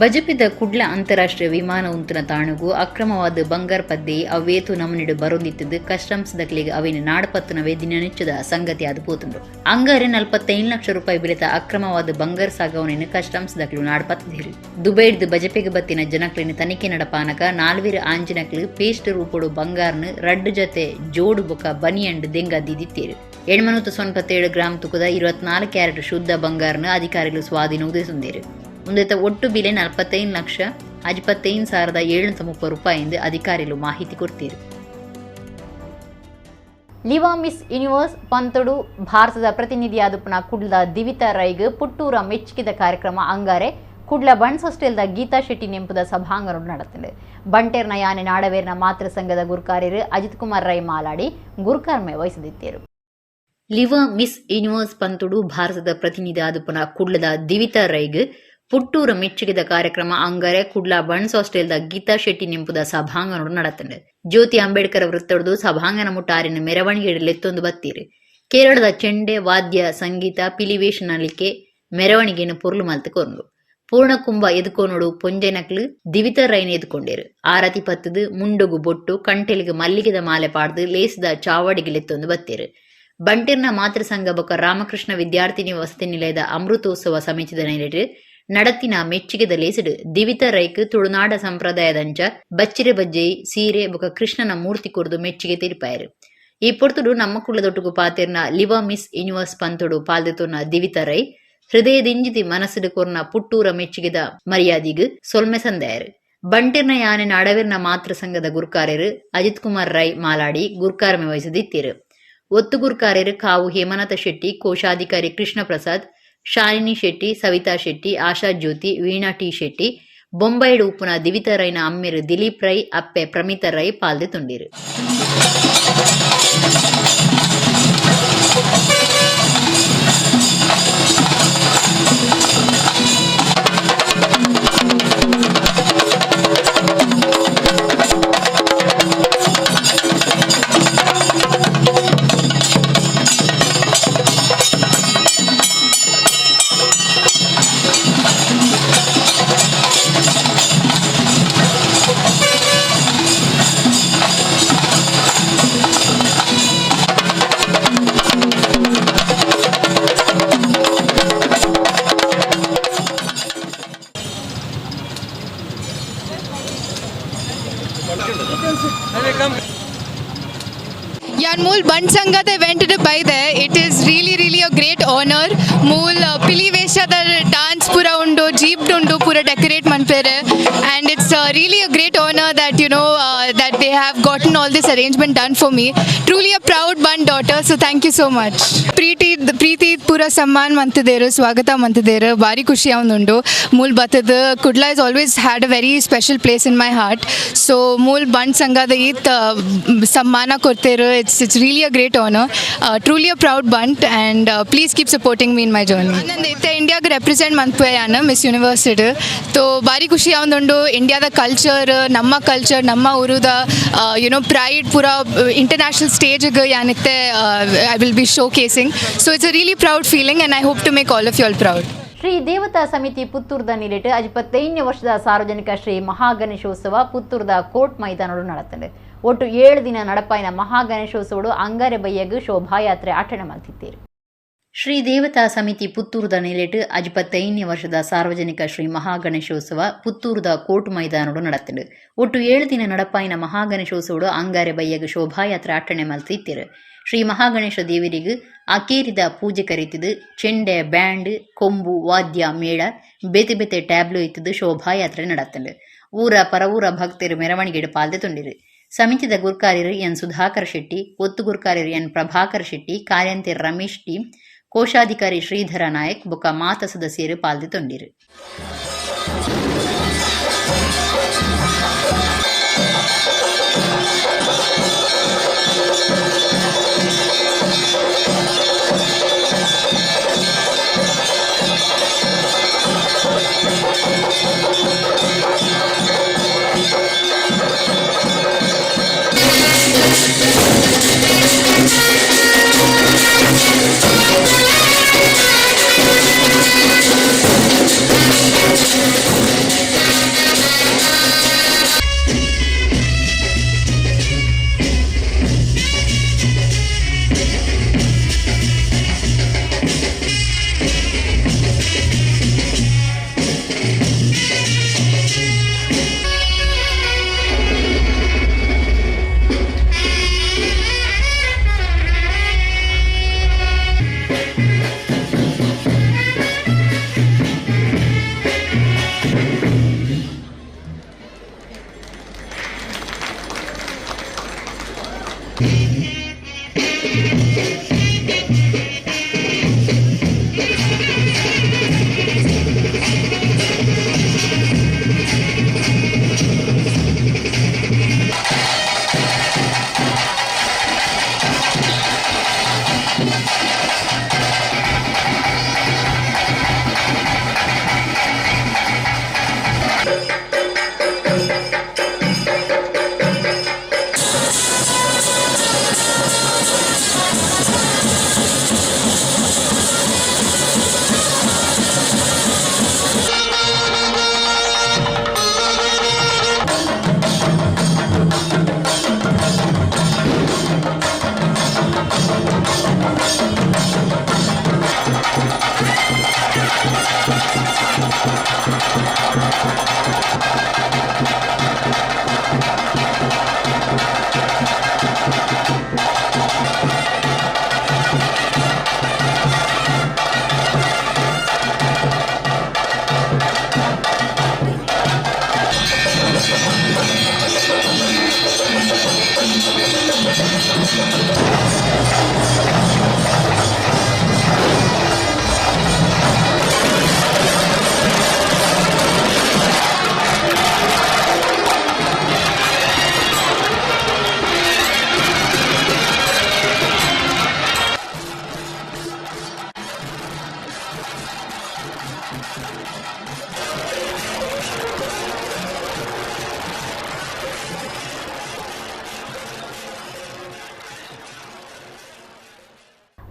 ಬಜಪಿದ ಕುಡ್ಲ ಅಂತಾರಾಷ್ಟ್ರೀಯ ವಿಮಾನ ಉಂತನ ತಾಣಗು ಅಕ್ರಮವಾದ ಬಂಗಾರ ಪದ್ದಿ ಅವೇತು ನಮನಿಡು ಬರೊಂದಿತ್ತದು. ಕಸ್ಟಮ್ಸ್ ದಕ್ಲಿಗ್ ಅವೇನು ನಾಡ್ಪತ್ತನವೇ ದಿನನಿತ್ಯದ ಸಂಗತಿ ಆದ ಪೋತುಂಡು. ಅಂಗಾರೆ 45 ಲಕ್ಷ ರೂಪಾಯಿ ಬಿಲೆತ ಅಕ್ರಮವಾದ ಬಂಗಾರ ಸಾಗವಣೆಯನ್ನು ಕಸ್ಟಮ್ಸ್ ದಕ್ಲು ನಾಡ್ಪತ್ತದೇರು. ದುಬೈಡ್ದು ಬಜಪೆಗೆ ಬತ್ತಿನ ಜನಕ್ಲಿನ ತನಿಖೆ ನಡಪಾನಕ ನಾಲ್ವೀರು ಆಂಜನಕ್ಲು ಪೇಸ್ಟ್ ರೂಪೊಡು ಬಂಗಾರನು ರಡ್ಡು ಜತೆ ಜೋಡು ಬೊಕ ಬನಿಯಂಡು ದೆಂಗದ್ದಿತ್ತೇರು. 897 ಗ್ರಾಂ ತುಕದ 24 ಕ್ಯಾರೆಟ್ ಶುದ್ಧ ಬಂಗಾರನು ಅಧಿಕಾರಿಗಳು ಸ್ವಾಧೀನ ಉದಿಸುಂದೇರು. ಒಂದೈತ ಒಟ್ಟು ಬೆಲೆ 45,55,730 ರೂಪಾಯಿ ಎಂದು ಅಧಿಕಾರಿಗಳು ಮಾಹಿತಿ ಕೊಡ್ತೀರು. ಲಿವಾ ಮಿಸ್ ಯೂನಿವರ್ಸ್ ಪಂತಡು ಭಾರತದ ಪ್ರತಿನಿಧಿಯಾದ ಪುನಃ ಕುಡ್ಲದ ದಿವಿತಾ ರೈಗ್ ಪುಟ್ಟೂರ ಮೆಚ್ಚುಗೆದ ಕಾರ್ಯಕ್ರಮ ಅಂಗಾರೆ ಕುಡ್ಲ ಬಂಟ್ಸ್ ಹಾಸ್ಟೆಲ್ದ ಗೀತಾ ಶೆಟ್ಟಿ ನೆಂಪುದ ಸಭಾಂಗಣ ನಡೆತಿದೆ. ಬಂಟೇರ್ನ ಯಾನೆ ನಾಡವೇರ್ನ ಮಾತೃ ಸಂಘದ ಗುರುಕಾರ್ಯರು ಅಜಿತ್ ಕುಮಾರ್ ರೈ ಮಾಲಾಡಿ ಗುರುಕರ್ಮೆ ವಹಿಸದಿದ್ದರು. ಲಿವಾ ಮಿಸ್ ಯೂನಿವರ್ಸ್ ಪಂತುಡು ಭಾರತದ ಪ್ರತಿನಿಧಿ ಆದುಪನ ಕುಡ್ಲದ ದಿವಿತಾ ರೈಗ್ ಪುಟ್ಟೂರ ಮೆಚ್ಚುಗೆದ ಕಾರ್ಯಕ್ರಮ ಅಂಗಾರೆ ಕುಡ್ಲ ಬಂಟ್ಸ್ ಹಾಸ್ಟೆಲ್ದ ಗೀತಾ ಶೆಟ್ಟಿ ನೆಂಪುದ ಸಭಾಂಗಣ ನಡತಂಡು. ಜ್ಯೋತಿ ಅಂಬೇಡ್ಕರ್ ವೃತ್ತೊಡ್ದು ಸಭಾಂಗಣ ಮುಟ್ಟಾರಿನ ಮೆರವಣಿಗೆ ಲೆತ್ತೊಂದು ಬತ್ತೀರು. ಕೇರಳದ ಚೆಂಡೆ ವಾದ್ಯ ಸಂಗೀತ ಪಿಲಿವೇಶ ನಲಿಕೆ ಮೆರವಣಿಗೆಯನ್ನು ಪೊರ್ಲು ಮಲ್ತುಕೊಂಡು ಪೂರ್ಣಕುಂಭ ಎದುಕೋನೋಡು ಪೊಂಜೆನಕ್ಲು ದಿವಿತ ರೈನ್ ಎದುಕೊಂಡೇರು. ಆರತಿ ಪತ್ತದು ಮುಂಡುಗು ಬೊಟ್ಟು ಕಂಟೆಲಿಗೆ ಮಲ್ಲಿಗೆದ ಮಾಲೆ ಪಾಡ್ದು ಲೇಸ್ದ ಚಾವಡಿಗೆ ಲೆತ್ತೊಂದು ಬತ್ತೀರು. ಬಂಟಿರ್ನ ಮಾತೃ ಸಂಘ ಬೊಕ ರಾಮಕೃಷ್ಣ ವಿದ್ಯಾರ್ಥಿನಿ ವಸತಿ ನಿಲಯದ ಅಮೃತೋತ್ಸವ ಸಮಿತಿದ ನೆಲೆಟ್ ನಡತಿನ ಮೆಚ್ಚುಗೆದ ಲೇಸಿಡು ದಿವಿತ ರೈಕ್ ತುಳುನಾಡ ಸಂಪ್ರದಾಯದಂಚ ಬಚ್ಚಿರೆ ಬಜ್ಜೈ ಸೀರೆ ಬೊಕ ಕೃಷ್ಣನ ಮೂರ್ತಿ ಕೊರ್ದು ಮೆಚ್ಚುಗೆ ತೀರ್ಪಾಯರು. ಈ ಪೊರ್ತುಡು ನಮ್ಮ ಕುಳ್ಳದೊಟ್ಟುಗು ಪಾತೆರ್ನ ಲಿವಾ ಮಿಸ್ ಯೂನಿವರ್ಸ್ ಪಂತೊಡು ಪಾಲ್ದೆತೊನ್ನ ದಿವಿತ ರೈ ಹೃದಯದಿಂಜಿತಿ ಮನಸ್ಸುಡು ಕೊರ್ನ ಪುಟ್ಟೂರ ಮೆಚ್ಚುಗೆದ ಮರ್ಯಾದಿಗ್ ಸೊಲ್ಮೆ ಸಂದಾಯರು. ಬಂಟಿರ್ನ ಯಾನೆ ನಾಡವಿರ್ನ ಮಾತೃ ಸಂಘದ ಗುರ್ಕಾರ್ಯರು ಅಜಿತ್ ಕುಮಾರ್ ರೈ ಮಾಲಾಡಿ ಗುರ್ಕಾರ್ಮೆ ವಹಿಸದಿತ್ತೀರು. ಒತ್ತು ಗುರ್ಕಾರ್ಯರು ಕಾವು ಹೇಮನಾಥ ಶೆಟ್ಟಿ, ಕೋಶಾಧಿಕಾರಿ ಕೃಷ್ಣ ಪ್ರಸಾದ್, ಶಾಲಿನಿ ಶೆಟ್ಟಿ, ಸವಿತಾ ಶೆಟ್ಟಿ, ಆಶಾ ಜ್ಯೋತಿ, ವೀಣಾ ಟಿ ಶೆಟ್ಟಿ, ಬೊಂಬೈಡ್ ಉಪ್ಪುನ ದಿವಿತ ರೈನ ಅಮ್ಮೆರು ದಿಲೀಪ್ ರೈ, ಅಪ್ಪೆ ಪ್ರಮಿತ ರೈ ಪಾಲ್ದೆ ತುಂಡಿರು. ಮೂಲ್ ಬಂಟ್ ಸಂಘದ event ಬೈದೆ. It is really, really a great honour. ಮೂಲ್ ಪಿಲಿ ವೇಷದ ಡಾನ್ಸ್ ಪೂರ ಉಂಡು, ಜೀಪ್ ಉಂಡು, ಪೂರ decorate ಮನ್ಪೇರೆ, and it's really a great honour that they have gotten all this arrangement done for me. Truly a proud Bant daughter, so thank you so much. ಪ್ರೀತಿ ಪ್ರೀತಿ ಪೂರ ಸಮ್ಮಾನ್ ಮಂತಿದೇರು, ಸ್ವಾಗತ ಮಂತಿದೇರು. ಭಾರಿ ಖುಷಿ ಅವನುಂಡು ಮೂಲ್ ಬತ್ತದ. Kudla is always had a very special place in my heart, so ಮೂಲ್ ಬಂಟ್ ಸಂಘದ ಈತ್ ಸಮ್ಮಾನ ಕೊಡ್ತೇರು. It's really a great honour. Truly a proud Bant, and please keep supporting me in my journey. ನಂದು ಇತ್ತೆ ಇಂಡಿಯಾಗೆ ರೆಪ್ರೆಸೆಂಟ್ ಮನ್ಪುವೆ ಯಾನ್ ಮಿಸ್ ಯೂನಿವರ್ಸಿಟಿ. ತೋ ಭಾರಿ ಖುಷಿ ಅವನುಂಡು. ಇಂಡಿಯಾದ ಕಲ್ಚರ್, ನಮ್ಮ ಕಲ್ಚರ್, ನಮ್ಮ ಊರುದ ಯುನೋ ಪ್ರೈಡ್ ಪೂರ international ಸ್ಟೇಜ್ಗೆ ಯಾನಿತ್ತೆ I will be showcasing, so it's a really proud feeling, and I hope to make all of you all proud. Shri ದೇವತಾ ಸಮಿತಿ ಪುತ್ತೂರ್ದ ನಿಲೆಟ್ 55ನೇ ವರ್ಷದ ಸಾರ್ವಜನಿಕ ಶ್ರೀ ಮಹಾಗಣೇಶೋತ್ಸವ ಪುತ್ತೂರ್ದ ಕೋರ್ಟ್ ಮೈದಾನಡು ನಡತಂಡು. ಒಟ್ಟು 7 ದಿನ ನಡಪಾಯಿನ ಮಹಾಗಣೇಶೋತ್ಸವಡು ಅಂಗಾರೆ ಬಯ್ಯಗ್ ಶೋಭಾಯಾತ್ರೆ ಆಚರಣೆ ಮಾಡ್ತಿದ್ದೀರಿ. ಶ್ರೀ ದೇವತಾ ಸಮಿತಿ ಪುತ್ತೂರ್ದ ನಿಲೆಟ್ 55ನೇ ವರ್ಷದ ಸಾರ್ವಜನಿಕ ಶ್ರೀ ಮಹಾಗಣೇಶೋತ್ಸವ ಪುತ್ತೂರ್ದ ಕೋರ್ಟ್ ಮೈದಾನಡು ನಡತಂಡು. ಒಟ್ಟು 7 ದಿನ ನಡಪಾಯಿನ ಮಹಾಗಣೇಶೋತ್ಸವಡು ಅಂಗಾರೆ ಬಯ್ಯಗ್ ಶೋಭಾಯಾತ್ರೆ ಆಚರಣೆ ಮಲ್ತಿತ್ತೀರು. ಶ್ರೀ ಮಹಾಗಣೇಶ ದೇವರಿಗೆ ಅಕೇರಿದ ಪೂಜೆ ಕರೀತಿದ್ದು ಚೆಂಡೆ, ಬ್ಯಾಂಡ್, ಕೊಂಬು, ವಾದ್ಯ, ಮೇಳ, ಬೇತೆ ಬೇತೆ ಟ್ಯಾಬ್ಲೋ ಇತ್ತದು ಶೋಭಾಯಾತ್ರೆ ನಡತಂಡು. ಊರ ಪರವೂರ ಭಕ್ತರು ಮೆರವಣಿಗೆಡು ಪಾಲ್ದೆ ತುಂಡಿರು. ಸಮಿತಿದ ಗುರ್ಕಾರ್ಯರು ಎನ್ ಸುಧಾಕರ್ ಶೆಟ್ಟಿ, ಒತ್ತು ಗುರ್ಕಾರ್ಯರು ಎನ್ ಪ್ರಭಾಕರ್ ಶೆಟ್ಟಿ, ಕಾರ್ಯಂತೆರ್ ರಮೇಶ್ ಟಿ, ಕೋಶಾಧಿಕಾರಿ ಶ್ರೀಧರ ನಾಯಕ್ ಬೊಕ ಮಾತ ಸದಸ್ಯರು ಪಾಲ್ದೆ ತೊಂಡಿರು.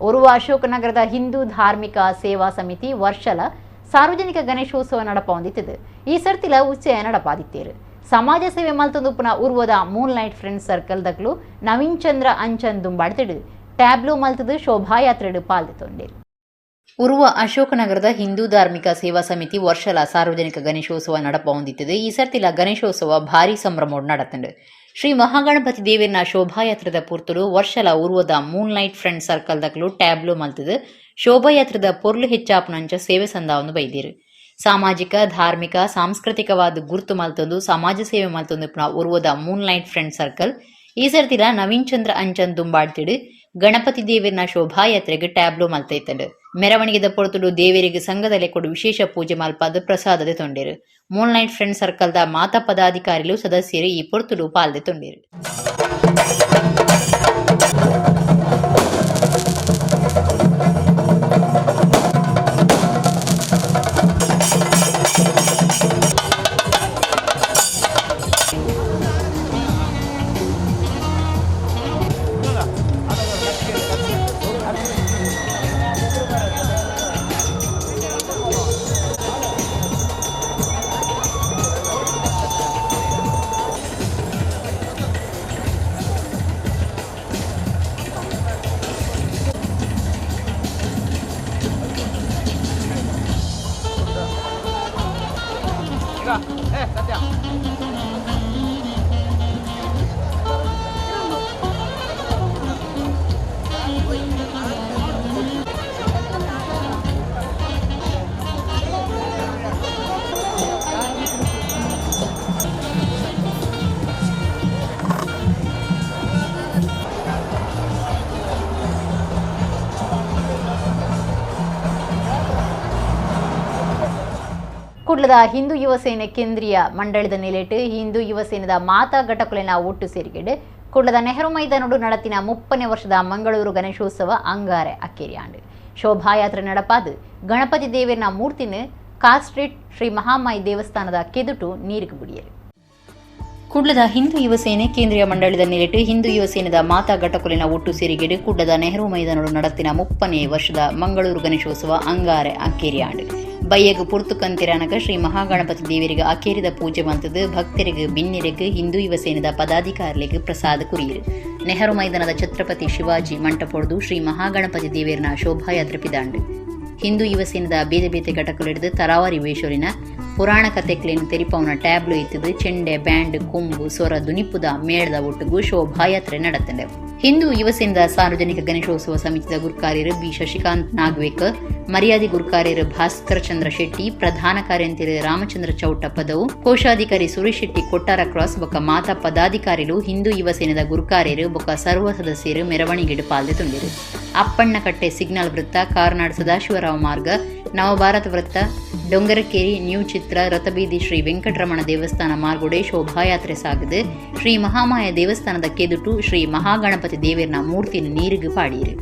ಓರ್ವ ಅಶೋಕನಗರದ ಹಿಂದೂ ಧಾರ್ಮಿಕ ಸೇವಾ ಸಮಿತಿ ವರ್ಷಲ ಸಾರ್ವಜನಿಕ ಗಣೇಶೋತ್ಸವ ನಡಪೊಂದಿತ್ತದು. ಈ ಸರ್ತಿಲ ಉಚ್ಚಯ ನಡಪಾದಿತ್ತೇರು. ಸಮಾಜ ಸೇವೆ ಮಲ್ತೊಂದುಪ್ಪುನ ಉರ್ವದ Moon light friends circle ದಕ್ಲು ನವೀನ್ ಚಂದ್ರ ಅಂಚನ್ ದುಂಬಾಡ್ತಿಡು ಟ್ಯಾಬ್ಲೋ ಮಲ್ತದು ಶೋಭಾಯಾತ್ರೆಡು ಪಾಲ್ದೆ. ಉರ್ವ ಅಶೋಕನಗರದ ಹಿಂದೂ ಧಾರ್ಮಿಕ ಸೇವಾ ಸಮಿತಿ ವರ್ಷಲ ಸಾರ್ವಜನಿಕ ಗಣೇಶೋತ್ಸವ ನಡಪೊಂದಿತ್ತದು. ಈ ಸರ್ತಿಲ ಗಣೇಶೋತ್ಸವ ಭಾರಿ ಸಂಭ್ರಮೋಡ್ ನಡತಂಡು. Shri Mahaganapati ದೇವರ್ನ ಶೋಭಾಯಾತ್ರೆದ ಪೂರ್ತುಡು ವರ್ಷಲ ಉರ್ವದ Moon light friend circle ದಕಲು tableau ಮಲ್ತದು ಶೋಭಾಯಾತ್ರೆದ ಪೊರ್ಲು ಹೆಚ್ಚಾಪುನಂಚ ಸೇವೆ ಸಂದಾವನ್ನು ಬೈದಿರು. ಸಾಮಾಜಿಕ, ಧಾರ್ಮಿಕ, ಸಾಂಸ್ಕೃತಿಕವಾದ ಗುರುತು ಮಲ್ತೊಂದು ಸಮಾಜ ಸೇವೆ ಮಲ್ತೊಂದು ಇಪ್ಪುನ ಉರ್ವದ Moon light friend circle ಈ ಸರ್ತಿಲ ನವೀನ್ ಚಂದ್ರ ಅಂಚನ್ ದುಂಬಾಡ್ತಿಡು ಗಣಪತಿ ದೇವರ್ನ ಶೋಭಾಯಾತ್ರೆಗೆ ಟ್ಯಾಬ್ಲೋ ಮಲ್ತೈತಂಡು. ಮೆರವಣಿಗೆದ ಪೊರ್ತುಡು ದೇವರಿಗೆ ಸಂಘದ ಲೆಕ್ಕೊಡು ವಿಶೇಷ ಪೂಜೆ ಮಲ್ಪಾದ ಪ್ರಸಾದದ ತೊಂಡೇರು. Moon light friend ಸರ್ಕಲ್ದ ಮಾತಾ ಪದಾಧಿಕಾರಿಲು, ಸದಸ್ಯರು ಈ ಪೊರ್ತುಡು ಪಾಲ್ದೆ ತೊಂಡೇರು. ಕುಡ್ಲದ ಹಿಂದೂ ಯುವ ಸೇನೆ ಕೇಂದ್ರೀಯ ಮಂಡಳಿದ ನಿಲೆಟ್ ಹಿಂದೂ ಯುವ ಸೇನೆದ ಮಾತಾ ಘಟಕುಲೆನ ಒಟ್ಟು ಸೇರಿಗೆಡ್ ಕುಡ್ಲದ ನೆಹರು ಮೈದಾನಡು ನಡತಿನ 30ನೇ ವರ್ಷದ ಮಂಗಳೂರು ಗಣೇಶೋತ್ಸವ ಅಂಗಾರೆ ಅಕ್ಕೇರಿಯಾಂಡು. ಶೋಭಾಯಾತ್ರೆ ನಡಪಾದು ಗಣಪತಿ ದೇವರನ ಮೂರ್ತಿನ ಕಾರ್ ಸ್ಟ್ರೀಟ್ ಶ್ರೀ ಮಹಾಮಾಯಿ ದೇವಸ್ಥಾನದ ಕೆದುಟು ನೀರಿಗೆ ಬುಡಿಯರು. ಕುಡ್ಲದ ಹಿಂದೂ ಯುವ ಸೇನೆ ಕೇಂದ್ರೀಯ ಮಂಡಳಿದ ನಿಲೆಟ್ ಹಿಂದೂ ಯುವ ಸೇನೆದ ಮಾತಾ ಘಟಕುಲಿನ ಒಟ್ಟು ಸೇರಿಗೆಡು ಕುಡ್ಲದ ನೆಹರು ಮೈದಾನಡು ನಡತಿನ 30ನೇ ವರ್ಷದ ಮಂಗಳೂರು ಗಣೇಶೋತ್ಸವ ಅಂಗಾರೆ ಅಕ್ಕೇರಿಯಾಂಡು. ಬಯ್ಯಗು ಪುರ್ತುಕಂತಿರನಗ ಶ್ರೀ ಮಹಾಗಣಪತಿ ದೇವರಿಗೆ ಅಕೇರಿದ ಪೂಜೆ ಮಂತದ್ದು ಭಕ್ತರಿಗೆ, ಬಿನ್ನಿರಿಗೆ, ಹಿಂದೂ ಯುವ ಸೇನೆದ ಪದಾಧಿಕಾರಿಗಳಿಗೆ ಪ್ರಸಾದ ಕುರಿಯರು. ನೆಹರು ಮೈದಾನದ ಛತ್ರಪತಿ ಶಿವಾಜಿ ಮಂಟಪೊಡ್ದು ಶ್ರೀ ಮಹಾಗಣಪತಿ ದೇವರನ ಶೋಭಾಯಾತ್ರೆ ಪಿದಾಂಡು. ಹಿಂದೂ ಯುವ ಸೇನೆದ ಬೇತೆ ಬೇತೆ ಘಟಕಗಳಿಡಿದು ತರಾವರಿ ವೇಷೋಲಿನ ಪುರಾಣ ಕತೆಕ್ಲೇನು ತೆರಿಪವನ ಟ್ಯಾಬ್ಲು ಇತ್ತದು ಚೆಂಡೆ, ಬ್ಯಾಂಡ್, ಕೊಂಬು, ಸೊರ ದುನಿಪುದ ಮೇಳದ ಒಟ್ಟುಗು ಶೋಭಾಯಾತ್ರೆ ನಡತಂಡೆ. ಹಿಂದೂ ಯುವಸೇನದ ಸಾರ್ವಜನಿಕ ಗಣೇಶೋತ್ಸವ ಸಮಿತಿದ ಗುರುಕಾರ್ಯರು ಬಿ ಶಶಿಕಾಂತ್ ನಾಗ್ವೇಕರ್, ಮರ್ಯಾದೆ ಗುರುಕಾರ್ಯರು ಭಾಸ್ಕರ ಚಂದ್ರ ಶೆಟ್ಟಿ, ಪ್ರಧಾನ ಕಾರ್ಯಂತಿರು ರಾಮಚಂದ್ರ ಚೌಟ ಪದವು, ಕೋಶಾಧಿಕಾರಿ ಸುರೇಶ್ ಶೆಟ್ಟಿ ಕೊಟ್ಟಾರ ಕ್ರಾಸ್ ಬೊಕ್ಕ ಮಾತಾ ಪದಾಧಿಕಾರಿಲು, ಹಿಂದೂ ಯುವಸೇನದ ಗುರುಕಾರ್ಯರು ಬೊಕ್ಕ ಸರ್ವ ಸದಸ್ಯರು ಮೆರವಣಿಗೆಡು ಪಾಲ್ದೆ ತುಂಡಿರು. ಅಪ್ಪಣ್ಣಕಟ್ಟೆ ಸಿಗ್ನಲ್ ವೃತ್ತ, ಕಾರ್ನಾಡ್ ಸದಾಶಿವರಾವ್ ಮಾರ್ಗ, ನವಭಾರತ ವೃತ್ತ, ಡೊಂಗರಕೇರಿ, ನ್ಯೂ ಚಿತ್ರ, ರಥಬೀದಿ ಶ್ರೀ ವೆಂಕಟರಮಣ ದೇವಸ್ಥಾನ ಮಾರ್ಗೋಡೆ ಶೋಭಾಯಾತ್ರೆ ಸಾಗದು ಶ್ರೀ ಮಹಾಮಾಯ ದೇವಸ್ಥಾನದ ಕೆದುಟು ಶ್ರೀ ಮಹಾಗಣಪತಿ ದೇವರನ ಮೂರ್ತಿನ ನೀರಿಗೆ ಪಾಡಿರು.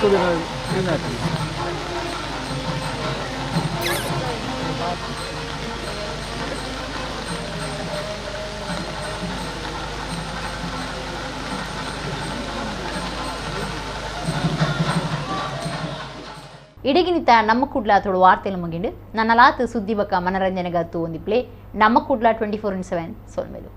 ಇಡಗಿನಿತ ನಮ್ಮ ಕುಡ್ಲ ತುಳು ವಾರ್ತೆಲು ಮುಗಿಂಡು ನನ್ನಲಾತ್ ಸುದ್ದಿ ಬಕ್ಕ ಮನರಂಜನೆಗತ್ತು ಒಂದಿಪ್ಲೆ ನಮ್ಮ ಕುಡ್ಲ 24x7 ಸೊಲ್ಮೆಲು.